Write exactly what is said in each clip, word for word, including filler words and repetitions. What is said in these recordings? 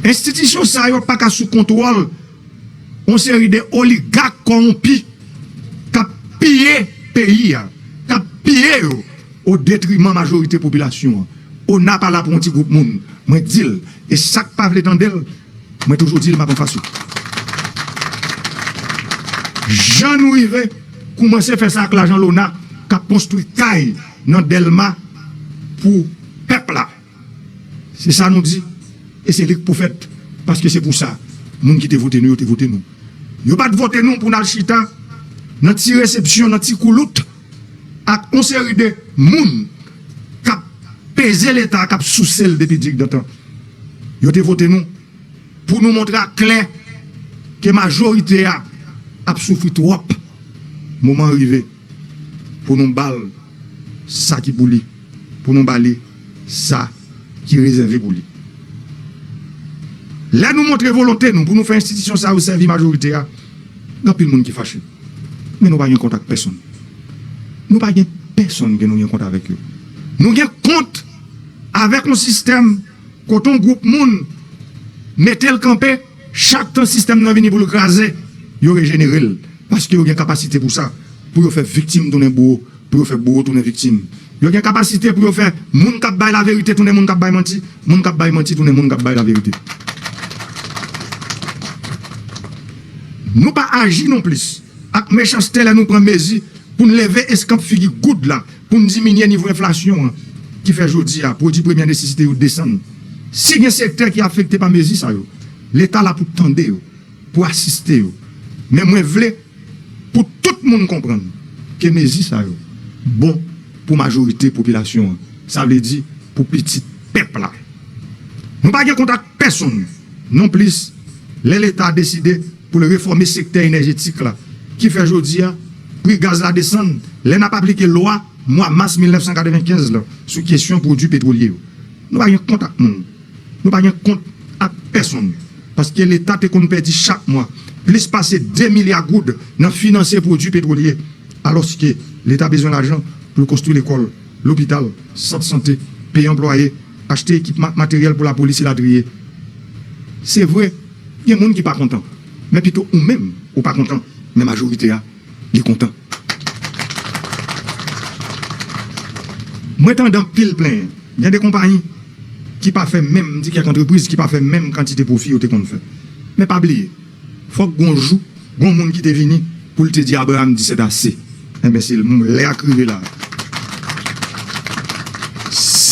Enstitisyon sa yo pa ka sou kontwòl yon seri de oligak kòwonpi k ap piye peyi a, k ap piye yo o detriman majorite popilasyon an. Ona pa la pou yon ti gwoup moun. Mwen di l, e sa k pa vle tande l, mwen toujou di l m ap anfas yo. Jan nou rive koumanse fè sa ak lajan Lona k ap konstwi kay nan Dèlma pou pèp la. Se sa nou di, e se li k pou fèt, paske se pou sa moun ki te vote nou yo te vote nou. Yo pa t vote nou pou n al chita nan ti resepsyon, nan ti koulout ak yon seri de moun k ap peze Leta, k ap souse l depi digdantan. Yo te vote nou pou nou montre aklè ke majorite a ap soufri twòp. Moman an rive pou nou ba l sa ki pou li, pou nou ba li sa ki rezève pou li. Lè nou montre volonte nou pou nou fè enstitisyon sa yo sèvi majorite a, gen anpil moun ki fache. Men nou pa gen kont ak pèsonn. Nou pa gen pèsonn ke nou gen kont avèk yo. Nou gen kont avèk yon sistèm kote yon gwoup moun mete l kanpe, chak tan sistèm nan vini pou l kraze, yo rejenere l. Paske yo gen kapasite pou sa, pou yo fè viktim tounen bouro, pou yo fè bouro tounen viktim. Yo gen kapasite pou yo fè moun k ap bay laverite tounen moun k ap bay manti, moun k ap bay manti tounen moun k ap bay laverite. Nou pa aji nonplis ak mechanste lè nou pran mezi pou n leve eskanp figi goud la, pou n diminye nivo enflasyon an, ki fè jodi a pwodui premyè nesesite yo desann. Si gen sektè ki afekte pa mezi sa yo, Leta la pou tande yo, pou asiste yo. Men mwen vle pou tout moun konprann ke mezi sa yo bon pou majorite popilasyon an. Sa vle di pou pitit pèp la. Nou pa gen kont ak pèsonn nonplis lè Leta deside pou l refòme sektè enèjetik la, ki fè jodi a pri gaz la desann lè n ap aplike lwa mwa mas mil nèf san katrevenkenz la sou kesyon pwodui petwolye yo. Nou pa gen kont ak moun. Nou pa gen kont ak pèsonn, paske Leta te konn pèdi chak mwa plis pase de milya goud nan finanse pwodui petwolye, alòske Leta bezwen lajan pou l konstwi lekòl, lopital, sant sante, peye anplwaye, achte ekipman ak materyèl pou lapolis elatriye. Se vre, gen moun ki pa kontan, men pito ou menm ou pa kontan, men majorite a li kontan. Mwen tande anpil plenyen. Gen de konpayi ki pa fè menm, m di kèk antrepriz ki pa fè menm kantite pwofi yo te konn fè. Men pa bliye, fòk gon jou, gon moun ki te vini pou l te di Abraham di c'est assez. Enben, se lè a k rive la.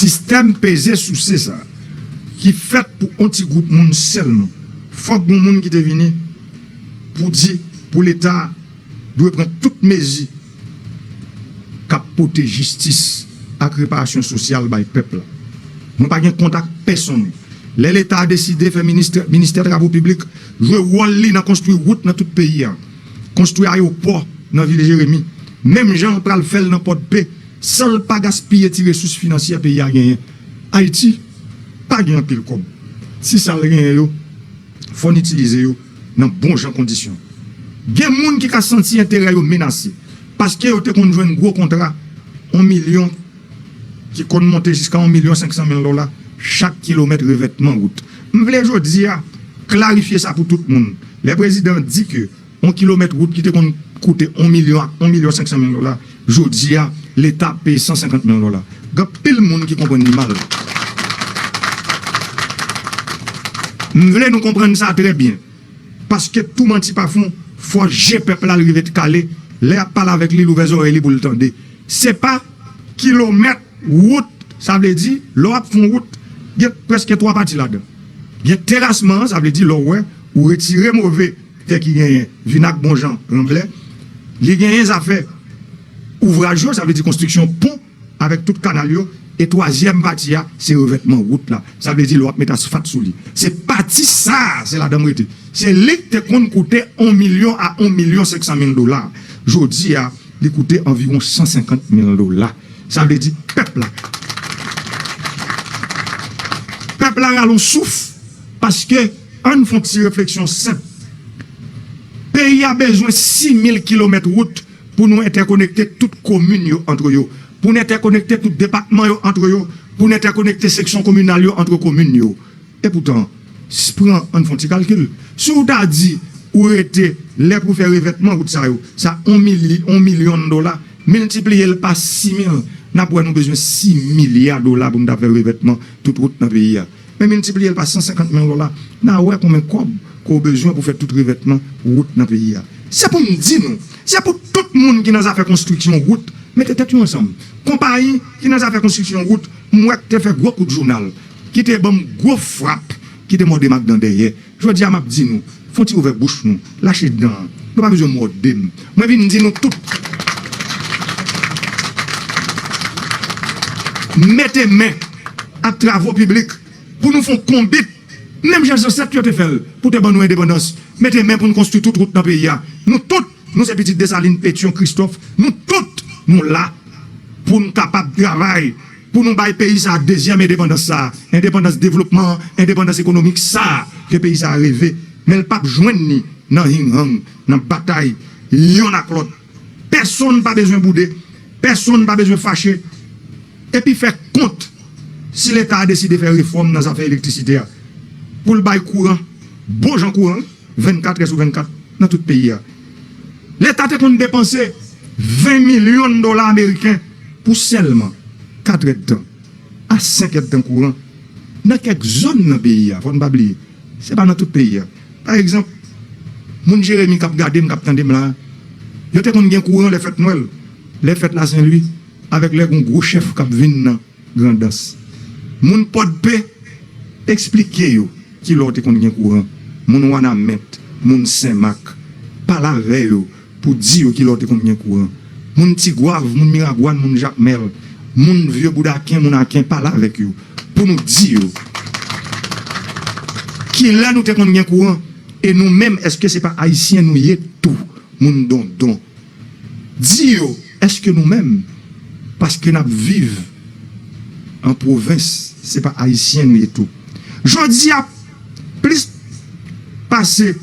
Sistèm peze souse sa, ki fèt pou on ti gwoup moun sèlman, fòk gon moun ki te vini pou di, pou Leta dwe pran tout mezi k ap pote jistis ak reparasyon sosyal bay pèp la. Nou pa gen kont ak pèsonn. Lè Leta a deside fè ministè, ministè travo piblik jwe wòl li nan konstwi wout nan tout peyi a, konstwi ayewopò nan vil Jeremi, menm jan l pral fè l nan Pòdpe, san l pa gaspiye ti resous finansyè peyi a genyen. Ayiti pa gen anpil kòb. Si sa l genyen yo, fò n itilize yo nan bon jan kondisyon. Gen moun ki ka santi enterè yo menase, paske yo te konn jwenn gwo kontra, yon milyon, ki konn monte jiska yon milyon senk san mil dola chak kilomèt revètman wout. M vle jodi a klarifye sa pou tout moun. Lè prezidan an di ke yon kilomèt wout ki te konn koute yon milyon ak yon milyon senk san mil dola, jodi a, Leta ap peye san senkant mil dola. Gen anpil moun ki konprann li mal. M vle nou konprann sa trè byen. Paske tou manti pa fon, fò je pèp la rive kale, lè y ap pale avèk li, l ouvè zòrèy li pou l tande. Se pa kilomèt wout, sa vle di, lè w ap fè yon wout, gen prèske twa pati ladan. Gen terasman an, sa vle di, lè w wè, ou retire move tè ki genyen, vin ak bon jan ranblè. Li genyen zafè ouvraj yo, sa vle di konstriksyon pon, avèk tout kanal yo, e twazyèm pati a, se revètman wout la. Sa vle di lè w ap met asfat sou li. Se pati sa a, se ladan m rete. Se li k te konn koute yon milyon a yon milyon senk san mil dola. Jodi a, li koute anviwon san senkant mil dola. Sa vle di pèp la. Pèp la rale yon souf, paske ann fè yon ti refleksyon senp. Peyi a bezwen sis mil kilomèt wout pou nou entèkonekte tout komin yo antre yo, pou n entèkonekte tout depatman yo antre yo, pou n entèkonekte seksyon kominal yo antre komin yo. Epoutan, s- pran, ann fè yon ti kalkil. Si w ta di ou rete lè pou fè revètman wout sa yo, sa yon mili, yon milyon dola, miltipliye l pa sis mil, n ap wè nou bezwen sis milya dola pou n ta fè revètman tout wout nan peyi a. Men miltipliye l pa san senkant mil dola, n a wè konbyen kòb ke w bezwen pou fè tout revètman wout nan peyi a. Se pou m di nou, se pou tout moun ki nan zafè konstriksyon wout, mete tèt yo ansanm. Konpayi ki nan zafè konstriksyon wout, m wè k te fè gwo kout jounal, ki te ban m gwo frap, ki te mòde m ak dan dèyè. Jodi a, m ap di nou, fè yon ti ouvè bouch nou, lache dan an. Nou pa bezwen mòde m. Mwen vin di nou tout, mete men ak travo piblik pou nou fè yon konbit, menm jan zansèt yo te fè l pou te ban nou endepandans. Mete men pou n konstwi tout wout nan peyi a. Nou tout, nou se pitit Desalin, Petyon, Kristòf. Nou tout, nou la pou n kapab travay, pou nou bay peyi sa a dezyèm endepandans sa a, endepandans devlopman, endepandans ekonomik sa a ke peyi sa a reve. Men l p ap jwenn ni nan hinghang, nan batay, yonn ak lòt. Pèsonn pa bezwen boude, pèsonn pa bezwen fache. Epi fè kont si Leta a deside fè refòm nan zafè elektrisite a, pou l bay kouran, bon jan kouran, vennkat è sou vennkat nan tout peyi a. Leta te konn depanse ven milyon dola ameriken pou sèlman kat èdtan a senk èdtan kouran nan kèk zòn nan peyi a, fò n pa bliye. Se pa nan tout peyi a. Pa egzanp, moun Jeremi k ap gade m, k ap tande m la, yo te konn gen kouran lè fèt Nwèl, lè fèt Lasenlwi, avèk lè gen yon gwo chèf k ap vin nan Grandans. Moun Pòdpe, eksplike yo kilè w te konn gen kouran. Moun Wanament, moun Senmak, pale avè yo pou di yo kilè w te konn gen kouran. Moun Tigwav, moun Miragwàn, moun Jakmèl, moun Vye Boudaken, moun Aken, pale avèk yo pou nou di yo kilè nou te konn gen kouran. E nou menm, èske se pa Ayisyen nou ye tou? Moun Dondon. Di yo, èske nou menm, paske n ap viv an pwovens, se pa Ayisyen nou ye tou? Jodi a, plis pase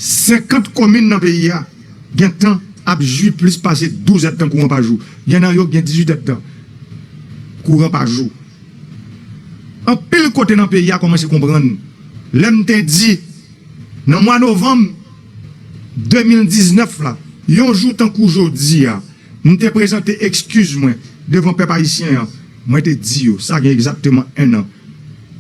senkant komin nan peyi a gentan ap jwi plis pase douz èdtan kouran pa jou. Gen nan yo gen dizuit èdtan kouran pa jou. Anpil kote nan peyi a kòmanse konprann. Lè m te di, nan mwa novanm de mil diznèf la, yon jou tankou jodi a, m te prezante ekskiz mwen devan pèp ayisyen an, mwen te di yo, sa gen egzakteman en an,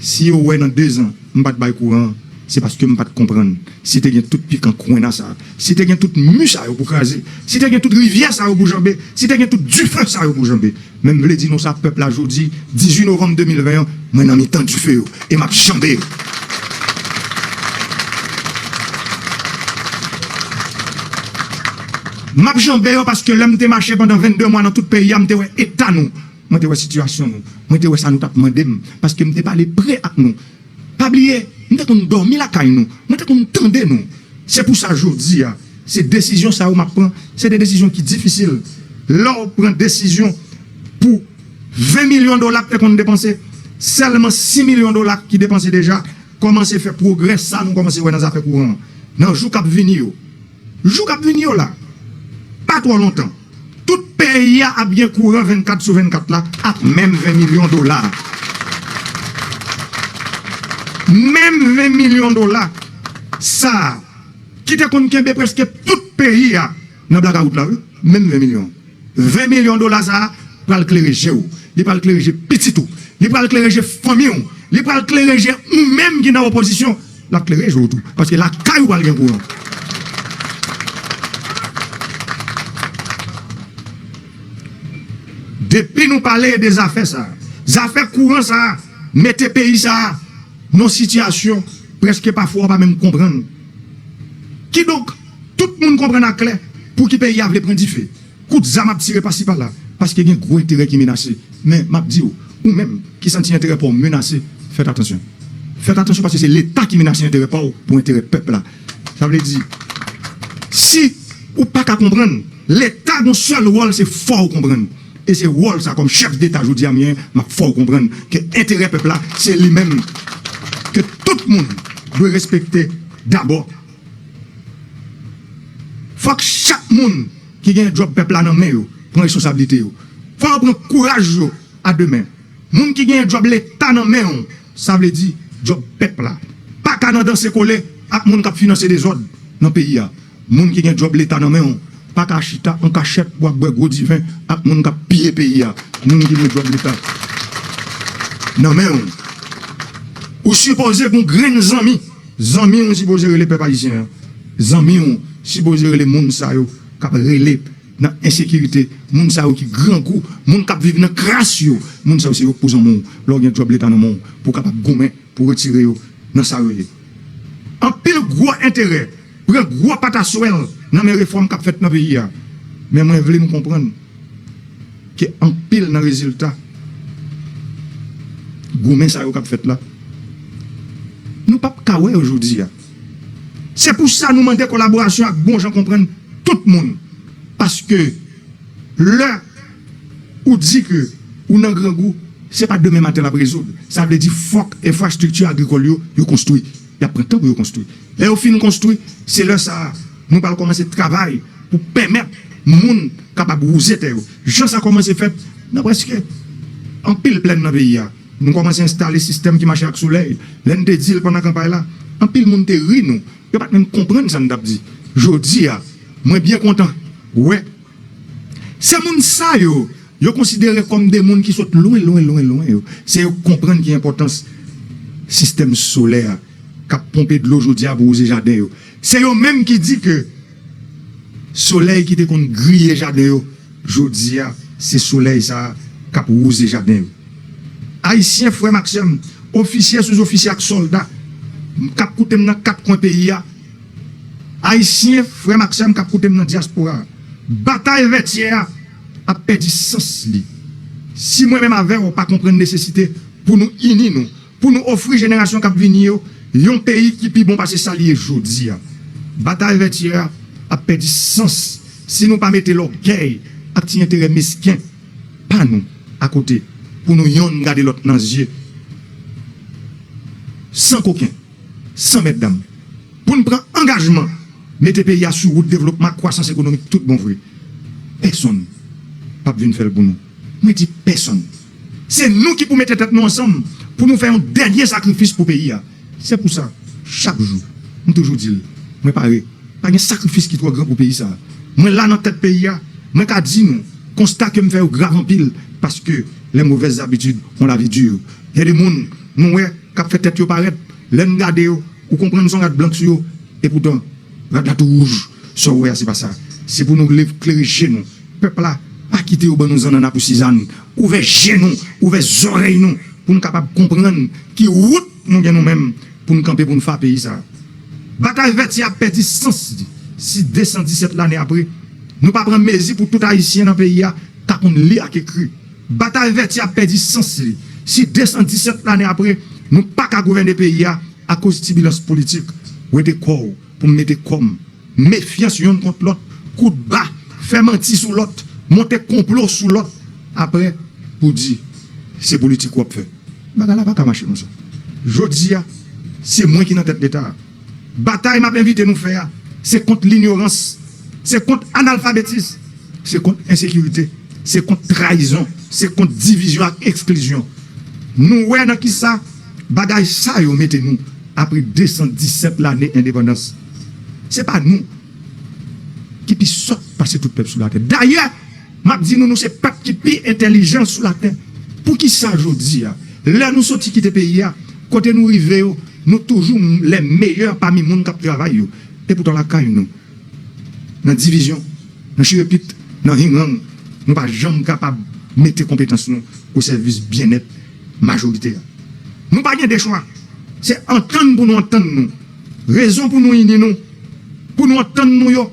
si yo wè nan dezan m pa t bay kouran an, se paske m pa t konprann. Si te gen tout pikan kwenna sa, si te gen tout mi sa yo pou kraze, si te gen tout rivyè sa yo pou janbe, si te gen tout dife sa yo pou janbe, men m vle di nou sa, pèp la, jodi dizuit novanm de mil ven an, mwen nan mitan dife yo e m ap janbe yo. M ap janbe yo paske lè m te mache pandan vennde mwa nan tout peyi a, m te wè eta nou. Mwen te wè sitiyasyon nou. Mwen te wè sa nou t ap mande m, paske m te pale pre ak nou. Pa bliye, m te konn dòmi lakay nou. Mwen te konn tande nou. Se pou sa jodi a, se desizyon sa yo m ap pran. Se de desizyon ki difisil. Lè w pran desizyon pou ven milyon dola k te konn depanse, sèlman sis milyon dola ki depanse deja, kòmanse fè pwogrè sa nou kòmanse wè nan zafè kouran an. Nan jou k ap vini yo, jou k ap vini yo la, pa twò lontan, tout peyi a ap gen kouran vennkat sou vennkat la ak menm ven milyon dola. Menm ven milyon dola sa a, ki te konn kenbe prèske tout peyi a nan blakawout la, wi, menm ven milyon. Ven milyon dola sa a pral klere je w, li pral klere je pitit ou, li pral klere je fanmi w, li pral klere je ou menm ki nan opozisyon, l ap klere je w tou, paske lakay ou pral gen kouran. Depi nou pale de zafè sa a, zafè kouran sa a, mete peyi sa a nan yon sitiyasyon prèske pafwa w pa menm konprann. Kidonk, tout moun konprann aklè pouki peyi a vle pran dife. Kout zam ap tire pasi pala, paske gen gwo enterè ki menase. Men, m ap di w, ou menm ki santi enterè pa w menase, fèt atansyon. Fèt atansyon paske se Leta ki menase enterè pa w pou enterè pèp la. Sa vle di, si ou pa ka konprann, Leta gen yon sèl wòl, se fè w konprann. E se wòl sa, kòm chèf Deta jodi a m genyen, m ap fè w konprann ke enterè pèp la, se li menm ke tout moun dwe respekte dabò. Fòk chak moun ki genyen djòb pèp la nan men yo pran responsablite yo. Fò yo pran kouraj yo a de men. Moun ki genyen djòb Leta nan men w, sa vle di, djòb pèp la. Pa ka nan danse kole ak moun k ap finanse dezòd nan peyi a. Moun ki gen djòb leta nan men w pa ka chita an kachèt pou ap bwè gwo diven ak moun k ap piye peyi a. Moun ki gen djòb leta nan men w. Ou sipoze gen grenn zanmi. Zanmi w sipoze rele pèp ayisyen an. Zanmi w sipoze rele moun sa yo k ap rele nan ensekirite, moun sa yo ki grangou, moun k ap viv nan kras yo, moun sa yo se yo k pou zanmi w lè w gen djòb leta nan men w pou w kapab goumen pou retire yo nan sa yo ye. Anpil gwo enterè pran gwo pataswèl nan men refòm k ap fèt nan peyi a. Men mwen vle nou konprann ke anpil nan rezilta goumen sa yo k ap fèt la, nou p ap ka wè yo jodi a. Se pou sa nou mande kolaborasyon ak bon jan konprann tout moun. Paske lè ou di ke ou nan grangou, se pa demen maten l ap rezoud. Sa vle di fòk enfrastrikti agrikòl yo, yo konstwi. Y ap pran tan pou yo konstwi. Lè yo fin konstwi, se lè sa a nou pral kòmanse travay pou pèmèt moun kapab wouze tè yo. Jan sa kòmanse fèt nan prèske anpil plèn nan peyi a. Nou kòmanse enstale sistèm ki mache ak solèy. Lè n te di l pandan kanpay la, anpil moun te ri nou. Yo pa t menm konprann sa n t ap di. Jodi a, mwen byen kontan wè se moun sa yo, yo konsidere kòm de moun ki sot lwen, lwen, lwen, lwen yo. Se yo k konprann ki enpòtans sistèm solè a k ap ponpe dlo jodi a pou wouze jaden yo. Se yo menm ki di ke solèy ki te konn griye jaden yo, jodi a, se solèy sa a k ap wouze jaden yo. Ayisyen, frè m ak sè m, ofisye, souzofisye ak sòlda k ap koute m nan kat kwen peyi a, Ayisyen, frè m ak sè m k ap koute m nan dyaspora a, batay Vètyè a ap pèdi sans li. Si mwen menm avè w pa konprann nesesite pou nou ini nou, pou nou ofri jenerasyon k ap vini yo yon peyi ki pi bon pase sa l ye jodi a, batay Vètyè a ap pèdi sans si nou pa mete lògèy ak ti enterè mesken pa nou akote pou nou yonn gade lòt nan zye san koken, san mètdam, pou n pran angajman mete peyi a sou wout devlopman ak kwasans ekonomik tout bon vre. Pèsonn p ap vin fè l pou nou. Mwen di pèsonn. Se nou ki pou mete tèt nou ansanm pou nou fè yon dènye sakrifis pou peyi a. Se pou sa, chak jou, m toujou di l, mwen pare. Pa gen sakrifis ki twò gran pou peyi sa a. Mwen la nan tèt peyi a, mwen ka di nou, konsta ke m fè yo grav anpil, paske les mauvaises habitudes ont la vie dure. Gen de moun, nou wè, k ap fè tèt yo parèt, lè n gade yo, ou konprann se yon rad blan k sou yo, epoutan, rad la tou wouj. Sa w wè a, se pa sa. Se pou nou leve, klere je nou. Pèp la, pa kite yo ban nou zannanna pou sizann. Ouvè je nou, ouvè zòrèy nou, pou n kapab konprann ki wout nou gen nou menm pou n kanpe pou n fa peyi sa a. Batay Vètyè ap pèdi sans li si de san disèt lane apre, nou pa pran mezi pou tout Ayisyen nan peyi a ta konn li ak ekri. Batay Vètyè ap pèdi sans li si de san disèt lane apre, nou pa ka gouvène peyi a akoz tibilans politik. Wete kò w pou m mete kò m. Mefyans yonn kont lòt, kout ba, fè manti sou lòt, monte konplo sou lòt, apre pou di se politik w ap fè. Bagay la pa ka mache konsa. Jodi a, se mwen ki nan tèt Leta a. Batay m ap envite nou fè a, se kont linyorans, se kont analfabetis, se kont ensekirite, se kont trayizon, se kont divizyon ak eksklizyon. Nou wè nan kisa bagay sa yo mete nou apre de san disèt lane endepandans. Se pa nou ki pi sòt pase tout pèp sou latè. Dayè, m ap di nou, nou se pèp ki pi entèlijan sou latè. Poukisa jodi a, lè nou soti kite peyi a, kote nou rive yo, nou toujou les meilleurs pami moun k ap travay yo? Epoutan lakay nou, nan divizyon, nan chirepit, nan hingang, nou pa janm kapab mete konpetans nou o sèvis byennèt majorite a. Nou pa gen de chwa. Se antann pou nou antann nou. Rezon pou nou ini nou, pou nou antann nou yo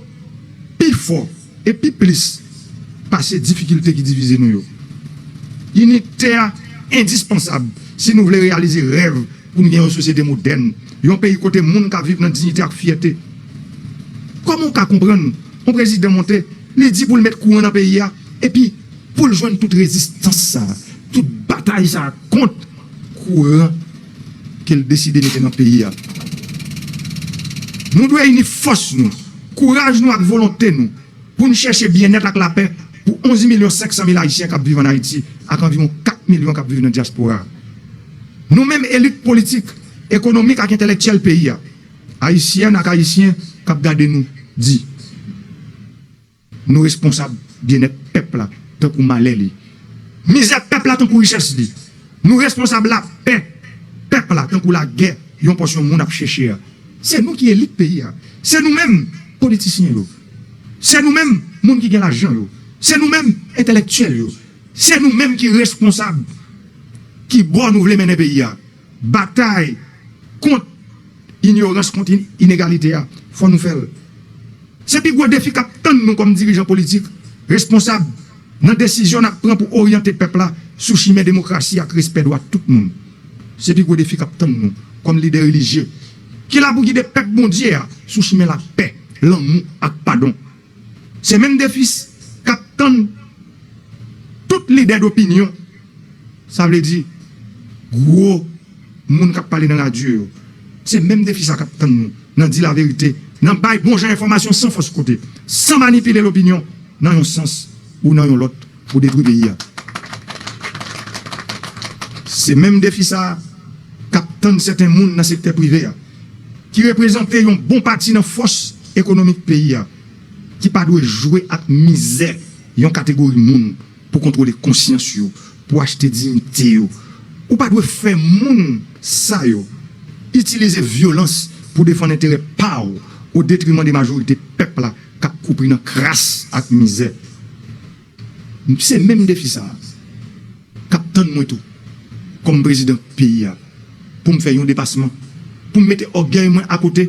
pi fò e pi plis pase difikilte ki divize nou yo. Inite a endispansab si nou vle reyalize rèv pou n gen yon sosyete modèn, yon peyi kote moun ka viv nan diyite ak fyète. Kòman w ka konprann yon prezidan monte, li di pou l met kouran nan peyi a, epi pou l jwenn tout rezistans sa a, tout batay sa a kont kouran ke l deside mete nan peyi a? Nou dwe ini fòs nou, kouraj nou ak volonte nou pou n chèche byennèt ak lapè pou onz milyon senk san mil Ayisyen k ap viv ann Ayiti ak anviwon kat milyon k ap viv nan dyaspora a. Nou menm elit politik, ekonomik ak entèlektyèl peyi a. Ayisyèn ak Ayisyen k ap gade nou, di, nou responsab byennèt pèp la tankou malè li. Mizè pèp la tankou richès li. Nou responsab lapè pèp la tankou lagè yon pòsyon moun ap chèche a. Se nou ki elit peyi a. Se nou menm politisyen yo. Se nou menm moun ki gen lajan yo. Se nou menm entèlektyèl yo. Se nou menm ki responsab ki bò nou vle mennen peyi a. Batay kont inyorans, kont in- inegalite a, fò nou fè l. Se pi gwo defi k ap tann nou kòm dirijan politik, responsab nan desizyon n ap pran pou oryante pèp la sou chimen demokrasi ak respè dwa tout moun. Se pi gwo defi k ap tann nou kòm lidè relijye ki la pou gide pèp Bondye a sou chimen lapè, lanmou ak padon. Se menm defi k ap tann tout lidè dopinyon, sa vle di gwo moun k ap pale nan radyo yo. Se menm defi sa k ap tann nou nan di laverite, nan bay bon jan enfòmasyon san fòs kote, san manipile lopinyon nan yon sans ou nan yon lòt pou detwi peyi a. Se menm defi sa k ap tann sèten moun nan sektè prive a, ki reprezante yon bon pati nan fòs ekonomik peyi a, ki pa dwe jwe ak mizè yon kategori moun pou kontwole konsyans yo, pou achte diyite yo. Ou pa dwe fè moun sa yo itilize vyolans pou defann enterè pa w o detriman de majorite pèp la k ap koupri nan kras ak mizè. Se menm defi sa a k ap tann mwen tou, kòm prezidan peyi a, pou m fè yon depasman, pou m mete ògèy mwen akote,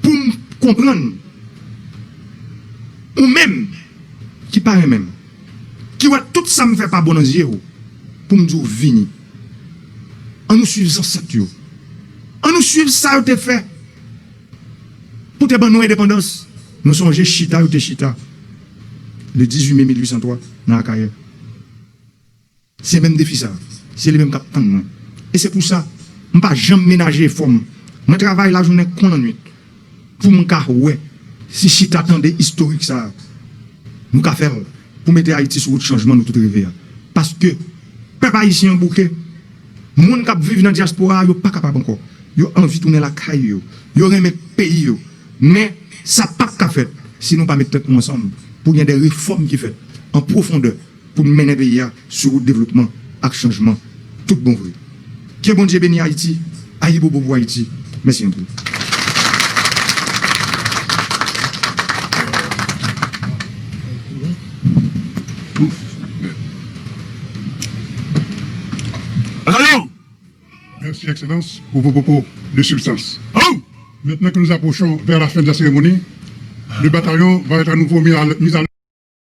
pou m konprann ou menm ki pa renmen m, ki wè tout sa m fè pa bon nan zye w, pou m di w vini. Ann nou swiv zansèt yo. Ann nou swiv sa yo te fè pou te ban nou endepandans. Nou sonje chita yo te chita le dizuit me mil uit san twa nan Akayè. Se menm defi sa. Se li menm k ap tann mwen. E se pou sa, m pa janm menaje efò m. Mwen travay lajounen kon lannwit pou m ka wè si chita tande istorik sa a, nou ka fè l pou mete Ayiti sou wout chanjman nou tout reve a. Paske pèp ayisyen an bouke. Moun k ap viv nan dyaspora a, yo pa kapab ankò. Yo anvi tounen lakay yo. Yo renmen peyi yo. Men, sa p ap ka fèt si nou pa met tèt nou ansanm pou gen de refòm ki fèt an pwofondè pou n mennen peyi a sou wout devlopman ak chanjman tout bon vre. Ke Bondye beni Ayiti. Ayibobo pou Ayiti. Mèsi anpil. Merci, Excellence, pour vos propos de substance. Maintenant que nous approchons vers la fin de la cérémonie, le bataillon va être à nouveau mis à, mis à